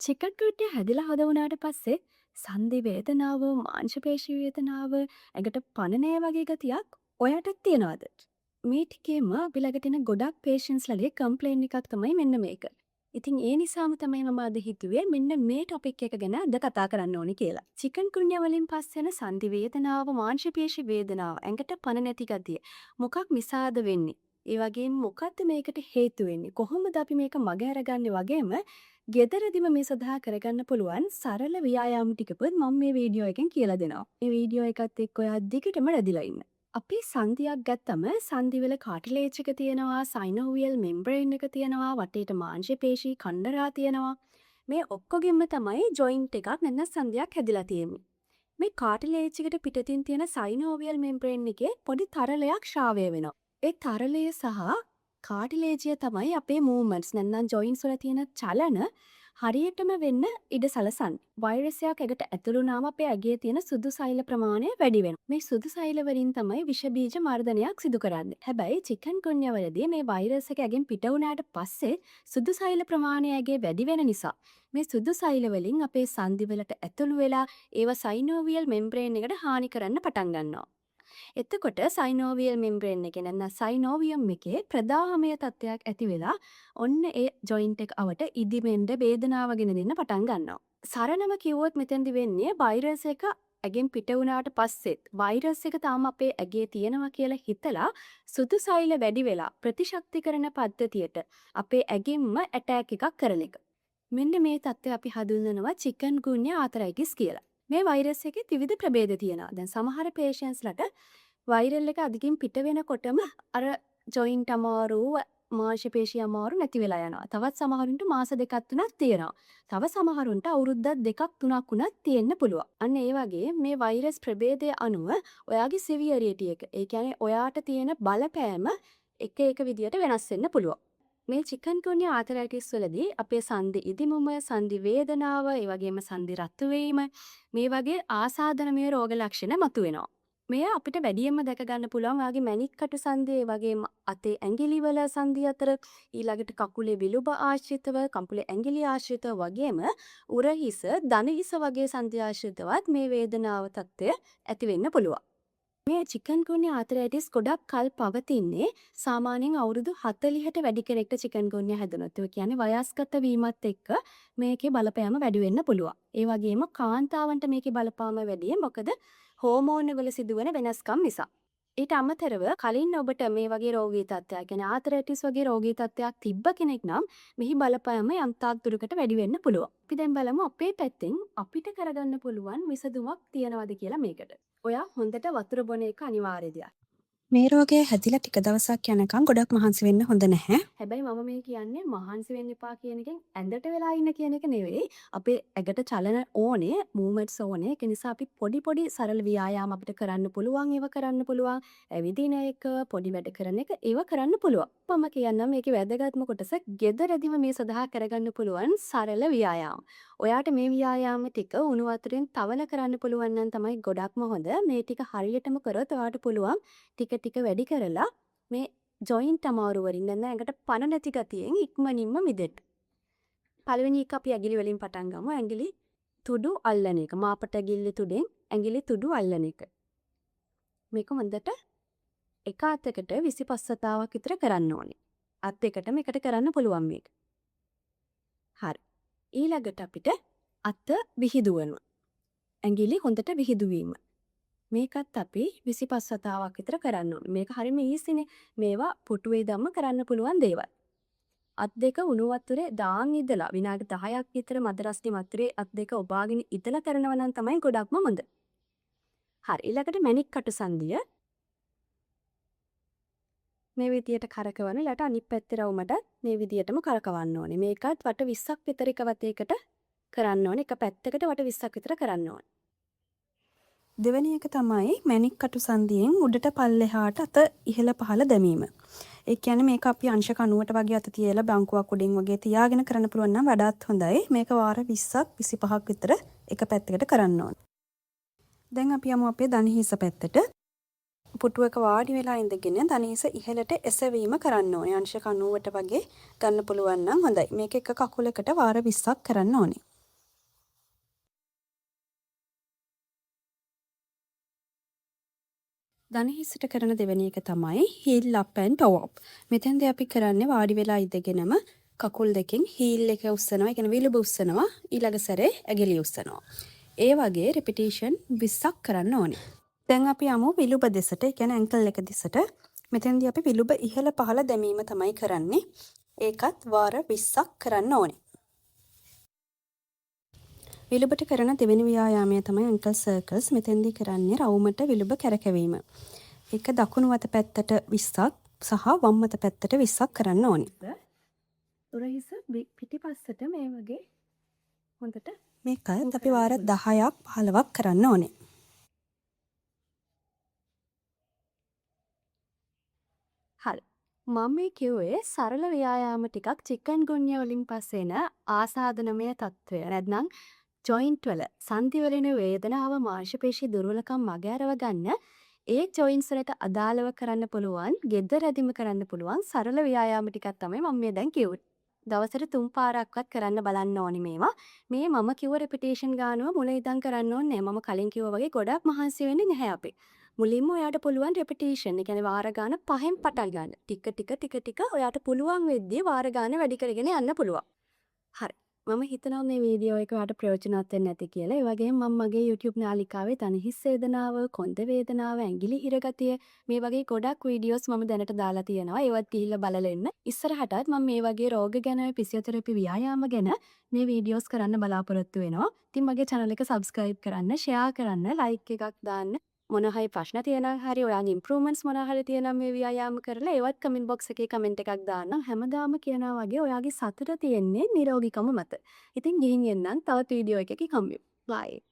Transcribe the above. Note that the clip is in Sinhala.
චිකන් හැදිලා හොද වුණාට පස්සේ සන්ධි වේදනාව, මාංශ පේශි වේදනාව, ඇඟට පණ නෑ වගේ ගතියක් ඔයාටත් තියෙනවද? මේ ටිකේම අපි ළඟට එන ගොඩක් පේෂන්ට්ස්ලගේ කම්ප්ලේන් එකක් තමයි මෙන්න මේක. ඉතින් ඒ නිසාම තමයි මම අද හිතුවේ මෙන්න මේ ටොපික් එක ගැන අද කතා කරන්න ඕනේ කියලා. චිකන් ගුන්යා වලින් පස්සේ එන සන්ධි වේදනාව, මාංශ පේශි වේදනාව, ඇඟට පණ නැති ගතිය මොකක් නිසාද වෙන්නේ? ඒ වගේම මොකද්ද මේකට හේතු වෙන්නේ? කොහොමද අපි මේක මගහැරගන්නේ වගේම ගෙදරදිම මේ සඳහා කරගන්න පුළුවන් සරල ව්‍යායාම ටිකකුත් මම මේ වීඩියෝ එකෙන් කියලා දෙනවා. මේ වීඩියෝ එකත් එක්ක ඔයා දිගටම රැඳිලා ඉන්න. අපි සන්ධියක් ගත්තම සන්ධිවල කාටිලේජ් එක තියෙනවා, සයිනෝවියල් මෙම්බ්‍රේන් එක තියෙනවා, වටේට මාංශ පේශි කණ්ඩරා තියෙනවා. මේ ඔක්කොගෙම තමයි ජොයින්ට් එකක් නැත්නම් සන්ධියක් හැදිලා තියෙන්නේ. මේ කාටිලේජ් එකට පිටතින් තියෙන සයිනෝවියල් මෙම්බ්‍රේන් එකේ පොඩි තරලයක් ශ්‍රාවය වෙනවා. ඒ තරලය සහ කාටිලේජිය තමයි අපේ මූව්මන්ට්ස් නැත්නම් ජොයින්ට්ස් වල තියෙන චලන හරියටම වෙන්න ඉඩ සලසන්නේ. වෛරස් එකක් ඇඟට ඇතුළු වුණාම අපේ ඇඟේ තියෙන සුදු සෛල ප්‍රමාණය වැඩි වෙනවා. මේ සුදු සෛල වලින් තමයි විෂ බීජ මර්ධනයක් සිදු කරන්නේ. හැබැයි චිකන් ගුන්යා වලදී මේ වෛරස් එක ඇඟෙන් පිට වුණාට පස්සේ සුදු සෛල ප්‍රමාණය ඇඟේ වැඩි වෙන නිසා මේ සුදු සෛල වලින් අපේ සන්ධි වලට ඇතුළු වෙලා ඒවා සයිනෝවියල් මෙම්බ්‍රේන් එකට හානි කරන්න පටන් ගන්නවා. එතකොට සයිනෝවියල් මෙම්බ්‍රේන් එකේ නැත්නම් සයිනෝවියම් එකේ ප්‍රදාහමය තත්ත්වයක් ඇති වෙලා ඔන්න ඒ ජොයින්ට් එක අවට ඉදිමෙන්න, වේදනාව ගෙන දෙන්න පටන් ගන්නවා. සරලම කිව්වොත් මෙතෙන්දි වෙන්නේ වෛරස් එක ඇගෙන් පිට වුණාට පස්සෙත් වෛරස් එක තාම අපේ ඇගේ තියෙනවා කියලා හිතලා සුදු සෛල වැඩි වෙලා ප්‍රතිශක්තිකරණ පද්ධතියට අපේ ඇගෙන්ම ඇටැක් එකක් කරන එක. මෙන්න මේ තත්ත්වය අපි හඳුන්වනවා චිකන් ගුන්යා ආතරයිටිස් කියලා. මේ වෛරස් එකේ විවිධ ප්‍රභේද තියෙනවා. දැන් සමහර පේෂන්ට්ස්ලට වෛරල් එක ඇඟෙන් පිට වෙනකොටම අර ජොයින්ට් අමාරු, මාංශ පේශි අමාරු නැති වෙලා යනවා. තවත් සමහරුන්ට මාස දෙකක් තුනක් තියෙනවා. තව සමහරුන්ට අවුරුද්දක් දෙකක් තුනක් වුණත් තියෙන්න පුළුවන්. අන්න ඒ වගේ මේ වෛරස් ප්‍රභේදය අනුව ඔයාගේ සිවියරිටි එක, ඒ කියන්නේ ඔයාට තියෙන බලපෑම එක එක විදියට වෙනස් වෙන්න පුළුවන්. මේ චිකන් ගුන්යා ආතරයිටිස් වලදී අපේ සන්ධි ඉදිමුම, සන්ධි වේදනාව, ඒ වගේම සන්ධි රතු වීම මේ වගේ ආසාදනමය රෝග ලක්ෂණ මතුවෙනවා. මෙය අපිට වැඩියෙන්ම දැක ගන්න පුළුවන් ඔයාගේ මැණික් කටු සන්ධිය, ඒ වගේම අතේ ඇඟිලි වල සන්ධි අතර, ඊළඟට කකුලේ විලුඹ ආශ්‍රිතව, කකුලේ ඇඟිලි ආශ්‍රිතව වගේම උරහිස, දණහිස වගේ සන්ධි ආශ්‍රිතවත් මේ වේදනාව තත්ත්වය ඇති වෙන්න පුළුවන්. මේ චිකන් ගුන්යා ආතරයිටිස් ගොඩක් කල් පවතින්නේ සාමාන්‍යයෙන් අවුරුදු 40ට වැඩි කෙනෙක්ට චිකන් ගුන්යා හැදුනොත්. ඒ කියන්නේ වයස්ගත වීමත් එක්ක මේකේ බලපෑම වැඩි වෙන්න පුළුවන්. ඒ වගේම කාන්තාවන්ට මේකේ බලපෑම වැඩි, මොකද හෝමෝන වල සිදුවන වෙනස්කම් නිසා. ඊට අමතරව කලින් ඔබට මේ වගේ රෝගී තත්ත්වයක්, කියන්නේ ආතරයිටිස් වගේ රෝගී තත්ත්වයක් තිබ්බ කෙනෙක් නම් මෙහි බලපෑම යම් තාක් දුරකට වැඩි වෙන්න පුළුවන්. අපි දැන් බලමු අපේ පැත්තෙන් අපිට කරගන්න පුළුවන් විසඳුමක් තියනවද කියලා මේකට. ඔයා හොඳට වතුර බොන එක අනිවාර්ය දෙයක්. මේ රෝගය හැදිලා ටික දවසක් යනකම් ගොඩක් මහන්සි වෙන්න හොඳ නැහැ. හැබැයි මම මේ කියන්නේ මහන්සි වෙන්න එපා කියන එකෙන් ඇඳට වෙලා ඉන්න කියන එක නෙවෙයි. අපේ ඇඟට චලන ඕනේ, මූව්මන්ට්ස් ඕනේ. ඒක නිසා අපි පොඩි පොඩි සරල ව්‍යායාම අපිට කරන්න පුළුවන් ඒවා කරන්න පුළුවන්. ඇවිදින එක, පොඩි වැඩ කරන එක ඒවා කරන්න පුළුවන්. මම කියන්නම් මේකේ වැදගත්ම කොටස, ගෙදරදිම මේ සඳහා කරගන්න පුළුවන් සරල ව්‍යායාම. ඔයාට මේ ව්‍යායාම ටික උණු වතුරෙන් තවලා කරන්න පුළුවන් නම් තමයි ගොඩක්ම හොඳ. මේ ටික හරියටම කරොත් ඔයාට පුළුවන් ටික ටික වැඩි කරලා මේ ජොයින්ට් අමාරු වලින් නැත්නම් ඇඟට පණ නැති ගතියෙන් ඉක්මනින්ම මිදෙන්න. පළවෙනි එක අපි ඇඟිලි වලින් පටන් ගමු. ඇඟිලි තුඩු අල්ලන එක. මාපට ඇඟිල්ල තුඩෙන් ඇඟිලි තුඩු අල්ලන එක. මේක හොඳට එක අතකට 25 වතාවක් විතර කරන්න ඕනේ. අත් දෙකටම එකට කරන්න පුළුවන් මේක. හරි. ඊළඟට අපිට අත විහිදුවනවා. ඇඟිලි හොඳට විහිදුවීම. මේකත් අපි 25 වතාවක් විතර කරන්න ඕනේ. මේක හරිම ඊසිනේ. මේවා පුටුවේ ඉඳන්ම කරන්න පුළුවන් දේවල්. අත් දෙක උණු වතුරේ දාන් ඉඳලා විනාඩි 10ක් විතර මද රස්නේ වතුරේ අත් දෙක ඔබාගෙන ඉඳලා කරනවා නම් තමයි ගොඩක්ම හොඳ. හරි, ඊළඟට මැණික් කටු සන්ධිය. මේ විදියට කරකවන, ඊළඟට අනිත් පැත්තේ රවුමට මේ විදියටම කරකවන්න ඕනේ. මේකත් වට 20ක් විතර එක වටේකට කරන්න ඕනේ. එක පැත්තකට වට 20ක් විතර කරන්න ඕනේ. දෙවෙනි එක තමයි මැණික් කටු සන්ධියෙන් උඩට පල්ලෙහාට අත ඉහළ පහළ දැමීම. ඒ කියන්නේ මේක අපි අංශක 90ට වගේ අත තියලා බංකුවක් උඩින් වගේ තියාගෙන කරන්න පුළුවන් නම් වඩාත් හොඳයි. මේක වාර 20ක් 25ක් විතර එක පැත්තකට කරන්න ඕන. දැන් අපි යමු අපේ දණහිස පැත්තට. පුටුවක වාඩි වෙලා ඉඳගෙන දණහිස ඉහළට එසවීම කරන්න ඕනේ. අංශක 90ට වගේ ගන්න පුළුවන් නම් හොඳයි. මේක එක කකුලකට වාර 20ක් කරන්න ඕනේ. දණහිසට කරන දෙවෙනි එක තමයි heel up and toe up. මෙතෙන්දී අපි කරන්නේ වාඩි වෙලා ඉඳගෙනම කකුල් දෙකෙන් හීල් එක උස්සනවා. ඒ කියන්නේ විලුඹ උස්සනවා. ඊළඟ සැරේ ඇඟිලි උස්සනවා. ඒ වගේ රෙපිටිෂන් 20ක් කරන්න ඕනේ. දැන් අපි යමු විලුඹ දෙසට. ඒ කියන්නේ ඇන්කල් එක දෙසට. මෙතෙන්දී අපි විලුඹ ඉහළ පහළ දැමීම තමයි කරන්නේ. ඒකත් වාර 20ක් කරන්න ඕනේ. විලුඹට කරන දෙවෙනි ව්‍යායාමය තමයි ඇන්කල් සර්කල්ස්. මෙතෙන්දී කරන්නේ රවුමට විලුඹ කැරකැවීම. ඒක දකුණු අත පැත්තට 20ක් සහ වම් අත පැත්තට 20ක් කරන්න ඕනේ. උරහිස පිටිපස්සට මේ වගේ හොඳට මේකත් අපි වාර 10ක් 15ක් කරන්න ඕනේ. හරි. මම මේ කිව්වේ සරල ව්‍යායාම ටිකක් චිකන් ගුන්යා වලින් පස්සේ එන ආසාදනමය තත්ත්වය, නැත්නම් ජොයින්ට් වල, සන්ධි වල එන වේදනාව, මාංශ පේශි දුර්වලකම් මගහැරව ගන්න ඒ ජොයින්ට්ස් වලට අදාළව කරන්න පුළුවන්, ගෙදරදිම කරන්න පුළුවන් සරල ව්‍යායාම ටිකක් තමයි මම මේ දැන් කිව්වේ. දවසට තුන් පාරක්වත් කරන්න බලන්න ඕනි මේවා. මේ මම කිව්ව රෙපිටේෂන් ගානව මුල ඉඳන් කරන්න ඕනේ නෑ. මම කලින් කිව්වා වගේ ගොඩක් මහන්සි වෙන්නේ නැහැ අපි. මුලින්ම ඔයාට පුළුවන් රෙපිටේෂන්, ඒ කියන්නේ වාර ගාන පහෙන් පටන් ගන්න. ටික ටික ටික ටික ඔයාට පුළුවන් වෙද්දී වාර ගාන වැඩි කරගෙන යන්න පුළුවන්. හරි. මම හිතනවා මේ වීඩියෝ එක ඔයාට ප්‍රයෝජනවත් වෙන්න ඇති කියලා. ඒ වගේම මම මගේ YouTube නාලිකාවේ දණහිස් වේදනාව, කොන්ද වේදනාව, ඇඟිලි හිරගතිය මේ වගේ ගොඩක් වීඩියෝස් මම දැනට දාලා තියෙනවා. ඒවත් ගිහිල්ලා බලලා එන්න. ඉස්සරහටත් මම මේ වගේ රෝග ගැන, ෆිසියෝതെරපි ව්‍යායාම ගැන මේ වීඩියෝස් කරන්න බලාපොරොත්තු වෙනවා. ඉතින් මගේ channel එක subscribe කරන්න, share කරන්න, like එකක් දාන්න. මොන හරි ප්‍රශ්න තියෙනවා හරි, ඔයාගේ ඉම්ප්‍රූව්මන්ට්ස් මොන හරි තියෙනවා මේ ව්‍යායාම කරලා, ඒවත් කමෙන්ට් බොක්ස් එකේ කමෙන්ට් එකක් දාන්න. හැමදාම කියනවා වගේ ඔයාගේ සතුට තියෙන්නේ නිරෝගීකම මත. ඉතින් ගිහින් එන්නම්. තවත් වීඩියෝ එකකින් හම්බෙමු. බයි.